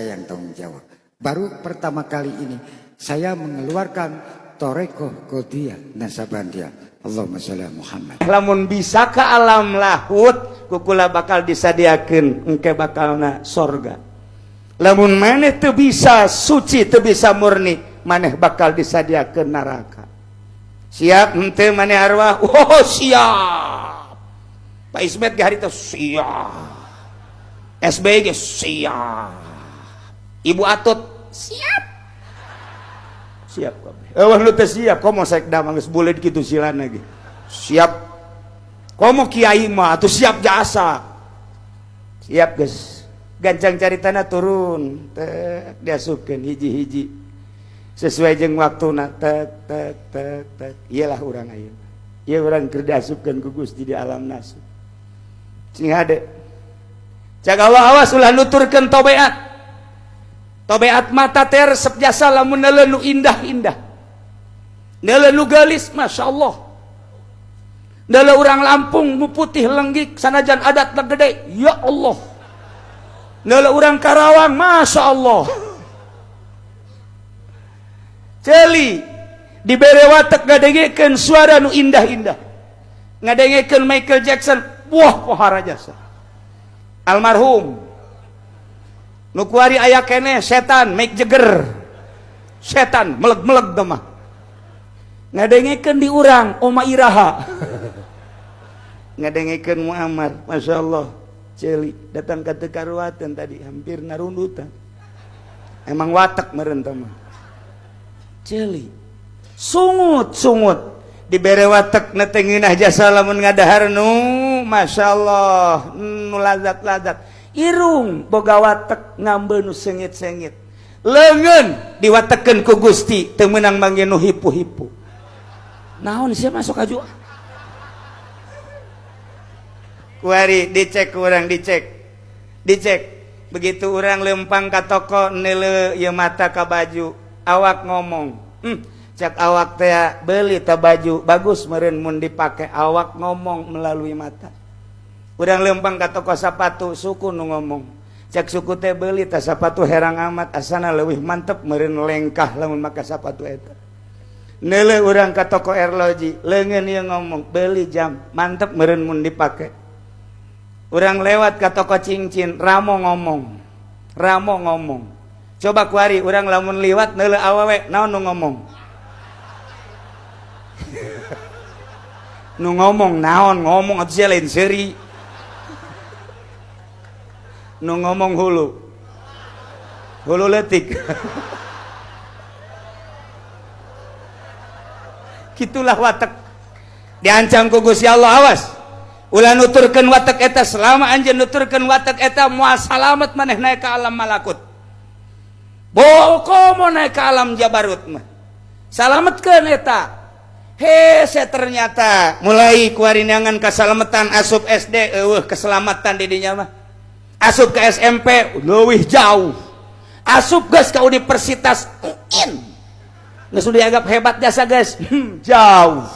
Saya yang tanggung jawab. Baru pertama kali ini saya mengeluarkan Thoriqoh Qadiriyah Naqsabandiyah. Allahumma sholli ala Muhammad. Lamun bisa ke alam lahut, ku kula bakal disadiakeun engke bakalna sorga. Lamun maneh teu bisa suci, teu bisa murni, maneh bakal disadiakeun neraka. Siap henteu maneh arwah? Oh, siap. Pak Ismet ge harita siap. SBY ge siap. Ibu Atut siap. Siap kabeh. Eueuh nu teu siap komo sekda mah geus buleud kitu silana ge. Siap. Komo kiai mah atuh siap jasa. Siap geus. Gancang caritana turun, tek diasupkeun hiji-hiji. Sesuai jeung waktuna tek tek tek tek. Iyalah urang ayeuna. Ieu urang keur diasupkeun ku Gusti di alam nasuh. Sing hade. Cak Allah awas ulah nuturkeun tobeat. Tobeat mata teh resep jasa lamun neuleuh nu indah-indah. Neuleuh nu geulis, Masya Allah. Neuleuh urang Lampung nu putih lenggik sanajan adat gede, ya Allah. Neuleuh urang Karawang, Masya Allah. Ceuli dibere watek ngadengekeun suara nu indah-indah. Ngadengekeun Michael Jackson, wah pohara jasa. Almarhum nu kuari aya keneh setan Mick Jagger, setan meleg-meleg mah ngadengekeun di urang Oma Iraha, ngadengekeun Muammar, Masya Allah. Ceuli datang ka teu karuateun tadi hampir narundutan, emang watek meureun teh mah. Ceuli sungut-sungut dibere watek na teh ngeunah jasa lamun ngadahar nu Masya Allah nu lazat-lazat. Irung boga watek ngambeul nu sengit-sengit. Leungeun diwatekeun ku Gusti teu meunang manggih nu hipu-hipu. Naon sia masuk aju? Kuari dicek urang, dicek. Dicek. Begitu urang lempang ka toko neuleuh ieu mata ka baju, awak ngomong. Cek awak teh beli ta baju bagus meureun mun dipake, awak ngomong melalui mata. Urang lempang ka toko sapatu, suku nu ngomong. Cek suku teh beli ta sapatu herang amat, asana leuwih mantep meureun lengkah lamun make sapatu eta. Neuleuh urang ka toko erloji, leungeun ieu ngomong, beli jam mantep meureun mun dipake. Urang lewat ka toko cincin, ramo ngomong. Ramo ngomong. Coba kuari urang lamun liwat neuleuh awewe, naon nu ngomong? Nu ngomong naon ngomong atuh sia lain seuri. Nu ngomong hulu. Hulu leutik. Kitulah watek. Diancam ku Gusti Allah, awas. Ulah nuturkeun watek eta, selama anjeun nuturkeun watek eta moal salamet maneh naik ka alam malakut. Komo naik ka alam jabarut mah. Salametkeun eta. Hese ternyata mulai kuarinangan kasalametan asup SD eueuh keselamatan di dinya mah. Asup ke SMP leuwih jauh. Asup geus ka universitas UIN. Geus dianggap hebat jasa guys. Jauh.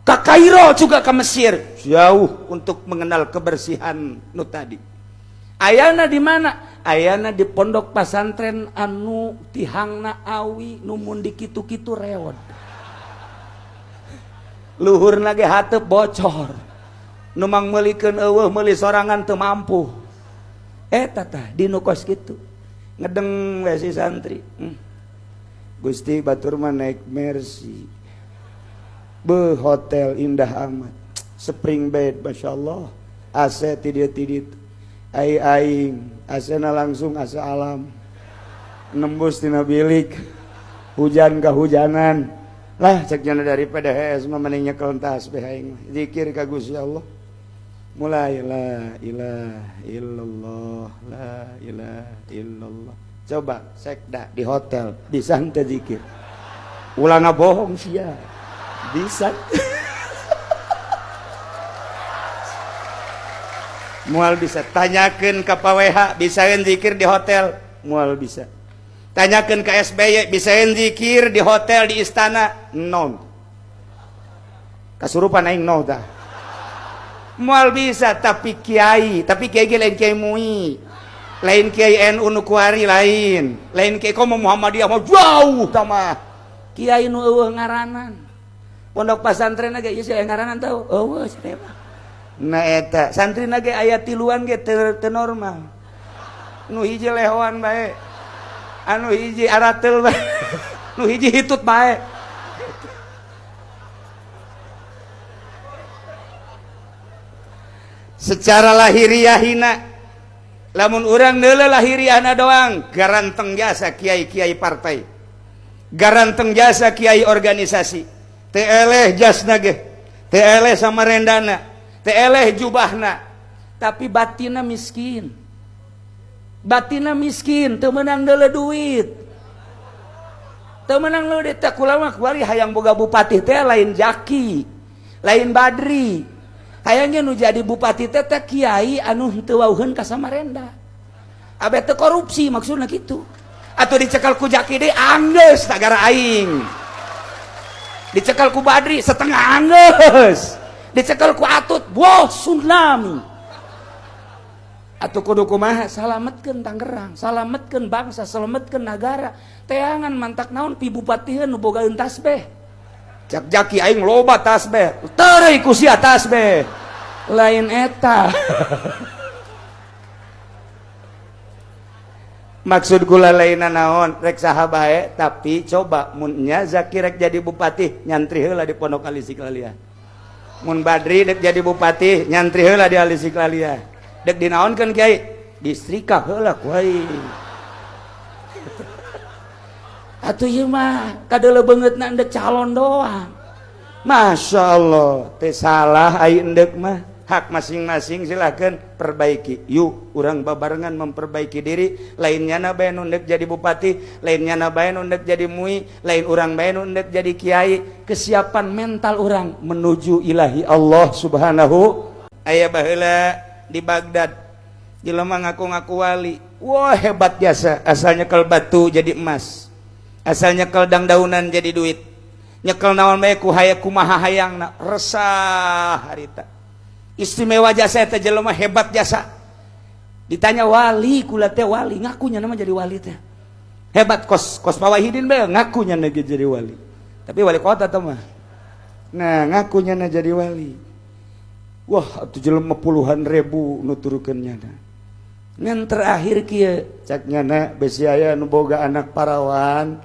Ke Kairo juga ke Mesir jauh untuk mengenal kebersihan nu tadi. Ayana di mana? Ayana di pondok pasantren anu tihangna awi nu mun dikitu-kitu reod. Luhurna ge hateup bocor. Nu mang meulikeun eueuh meuli sorangan teu mampu. Eta tah di nu kos kitu. Ngedeng we si santri. Gusti batur mah naik Mercy. Be hotel indah amat, spring bed, masya Allah, AC tidit tidit, ai aing AC na langsung AC alam, nembus tina bilik, hujan kehujanan lah. Cek jana daripada hees mah mending nyekel tasbih aing, zikir ka Gusti Allah, mulai la ilaha illallah, la ilaha illallah. Coba sekda di hotel bisa henteu zikir? Ulah ngabohong sia. Bisa. Mual bisa. Tanyakeun ka Pak WH, bisaeun zikir di hotel? Mual bisa. Tanyakeun ka SBY, bisaeun zikir di hotel di istana? Non. Kasurupan aing no tah. Mual bisa, tapi kiai ge lain kiai MUI. Lain Kiai NU nu kuari, lain, lain Kiai komo Muhammadiyah, mau jauh tama Kiai nu eueuh ngaranan. Pondok pesantren ge ieu aya ngaranan tau eueuh cenah. Nah, eta santri ge aya tiluan ge teu normal. Nu hiji lehoan bae, anu hiji aratel bae, nu hiji hitut bae. Secara lahiriah hina, lamun urang neuleuh lahiriahna doang, garanteng jasa kiai-kiai partai, garanteng jasa kiai organisasi, teu eleh jasna ge, teu eleh samarendana, teu eleh jubahna, tapi batina miskin. Batina miskin, teu meunang deuleu duit, teu meunang deuleu duit. Kula mah kuari hayang boga bupati teh lain Jaki, lain Badri. Hayangnya nu jadi bupati teh teh kiai anu henteu wauheun ka Samarenda. Abe teu korupsi maksudna kitu. Atuh dicekal ku Jaki deui anggeus nagara aing. Dicekal ku Badri setengah anggeus. Dicekal ku Atut wah tsunami. Atuh kudu kumaha? Salametkeun Tangerang, salametkeun bangsa, salametkeun nagara. Teangan mantak naon pi bupatiheun nu bogaeun tasbeh. Cak Jaki aing loba tasbeh, tereuy ku sia tasbeh. Lain eta. Maksud kula lainna naon, rek saha bae, tapi coba mun nya Zaki rek jadi bupati nyantri heula di Pondok Al Istiqlaliyah. Mun Badri rek jadi bupati nyantri heula di Al Istiqlaliyah. Dek dinaonkeun kiai? Distrika heula ku aing. Atuh ieu mah kadeuleu beungeutna endek calon doang. Masya Allah, teh salah ai endek mah. Hak masing-masing, silakan perbaiki. Yuk, urang babarengan memperbaiki diri. Lain nyana bae nu endek jadi bupati, lain nyana bae nu endek jadi mui, lain urang bae nu endek jadi kiai. Kesiapan mental urang menuju ilahi Allah Subhanahu. Aya baheula di Baghdad, jelema ngaku-ngaku wali. Wah, hebat jasa, asal nyekel batu jadi emas, asal nyekel dangdaunan jadi duit, nyekel naon bae ku hayang kumaha hayangna. Resah harita, istimewa jasa eta jelema, hebat jasa. Ditanya wali, kula teh wali, ngakunya nama jadi wali teh hebat, kos kos Pawahidin bae ngakunya na jadi wali, tapi wali kota teh mah. Nah, ngakunya na jadi wali. Wah, atuh jelema puluhan ribu nuturkeun nyana. Ngan terakhir kieu cak nyana, besi aya nu boga anak parawan,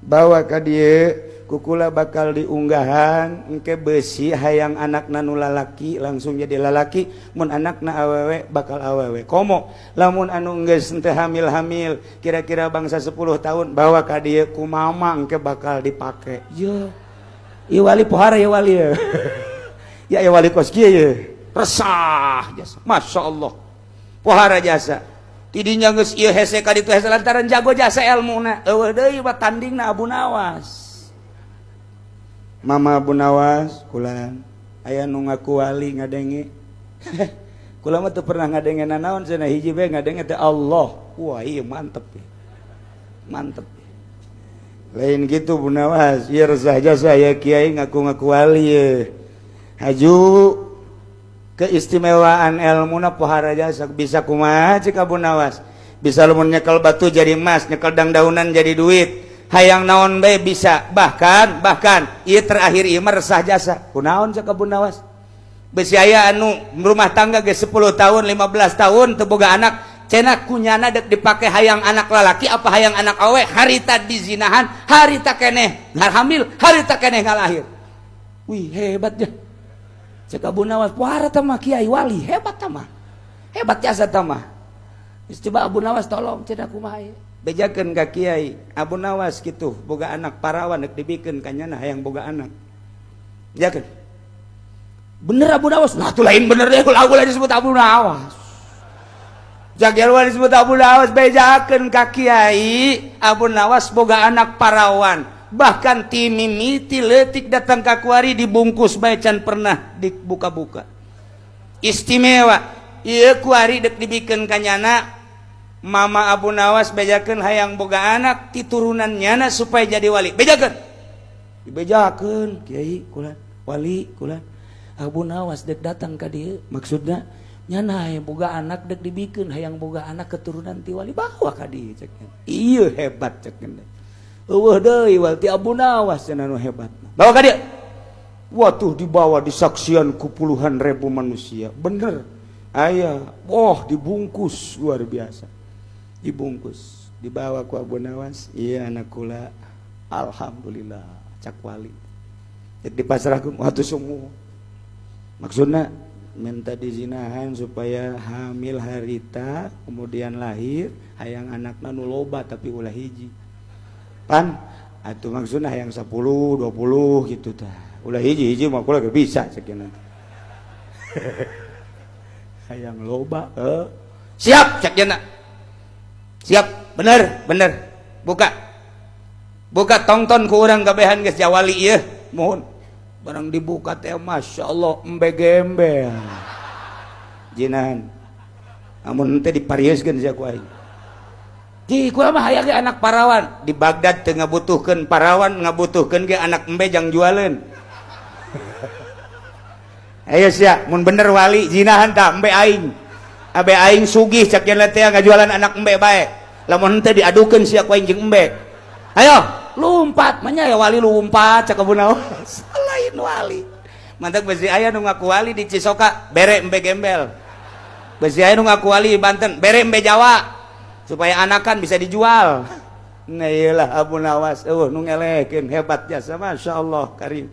bawa ka dieu kukula bakal diunggahan. Engke besi hayang anakna nu lalaki langsung jadi lalaki, mun anakna awewe bakal awewe. Komo lamun anu geus teu hamil-hamil kira-kira bangsa 10 tahun, bawa ka dieu ku mama engke bakal dipake. Ye, ieu wali pohara, ieu wali ye. Ya, ieu wali kos kieu ye. Resah jasa, Masya Allah, pohara jasa. Tidinya geus ieu hese ka ditu hese lantaran jago jasa elmuna. Eueuh deui mah tandingna Abu Nawas. Mama Abu Nawas, kulan aya nu ngaku wali ngadenge. Kula mah teu pernah ngadenge nanaon cenah, hiji bae ngadenge teh Allah. Wah, ieu mantep ya. Mantep. Lain gitu Bu Nawas, ieu resah jasa ya kiai ngaku-ngaku wali ye. Haju keistimewaan ilmuna pohara jasa, bisa kumaha cik Abu Nawas? Bisa lamun nyekel batu jadi emas, nyekel dangdaunan jadi duit, hayang naon bae bisa. Bahkan bahkan ieu terakhir ieu mah resah jasa. Kunaon cek Abu Nawas? Besi aya anu rumah tangga ge 10 tahun, 15 tahun teu boga anak, cenah kunyana dek dipake hayang anak lalaki apa hayang anak awe, harita dizinahan, harita keneh hamil, harita keneh ngalahir. Wih, hebat ya. Cek Abu Nawas, pohara tah kiai wali, hebat tah, hebat jasa tah mah. Coba Abu Nawas tolong cenah kumaha ieu? Bejakeun ka kiai Abu Nawas kitu, boga anak parawan dek dibikeun ka nyana hayang boga anak. Bejakeun. Bener Abu Nawas? Nah, tuh lain bener deh kalau ulah disebut Abu Nawas. Jagelwan disebut Abu Nawas, bejakeun ka kiai Abu Nawas boga anak parawan. Bahkan ti mimiti leutik datang ka kuari dibungkus bae can pernah dibuka-buka. Istimewa. Ieu kuari dek dibikeun ka nyana. Mama Abu Nawas bejakeun hayang boga anak ti turunan nyana supaya jadi wali. Bejakeun. Dibejakeun kiai kula wali kula. Abu Nawas dek datang ka dieu maksudna Nyana hayang boga anak, dek dibikeun, hayang boga anak keturunan ti wali, bawa ka dieu, cek. Ieu hebat, cek. Eueuh deui wal ti Abu Nawas cenah nu hebat. Bawa ka dieu. Watuh, dibawa, disaksian ku puluhan ribu manusia. Bener. Aya, wah, dibungkus luar biasa. Dibungkus, dibawa ku Abu Nawas. Iya, anak kula. Alhamdulillah, cak wali. Dek dipasrahkeun, watuh semua. Maksudnya minta dizinahan supaya hamil harita, kemudian lahir, hayang anakna nu loba tapi ulah hiji. Pan atuh maksudna hayang 10, 20 gitu tah. Ulah hiji, hiji mah kula bisa sekian. Hayang loba, eh. Siap, cek jana. Siap, bener, bener. Buka. Buka, tongton ku urang kabehan geus jawali ieu. Mohon. Barang dibuka teh, Masya Allah, embe gembel. Jinan. Amun teh diparioskeun sia ku aing. Di kula mah hayang ge anak parawan. Di Baghdad teu ngabutuhkeun parawan, ngabutuhkeun ge anak embe jang jualeun. Ayo sia, mun bener wali jinahan tah embe aing. Abe aing sugih, cak yen teh ngajualan anak embe bae. Lamun henteu diadukeun sia ku aing jeung embe. Ayo, lompat, manya ya wali lompat, cak Abu Nawas. Lain wali. Mantak besi aya nu ngaku wali di Cisoka, bere embe gembel. Besi aya nu ngaku wali di Banten, bere embe Jawa supaya anakan bisa dijual. Nah, iyalah Abu Nawas, nu ngelekeun hebat jasa, Masya Allah karim.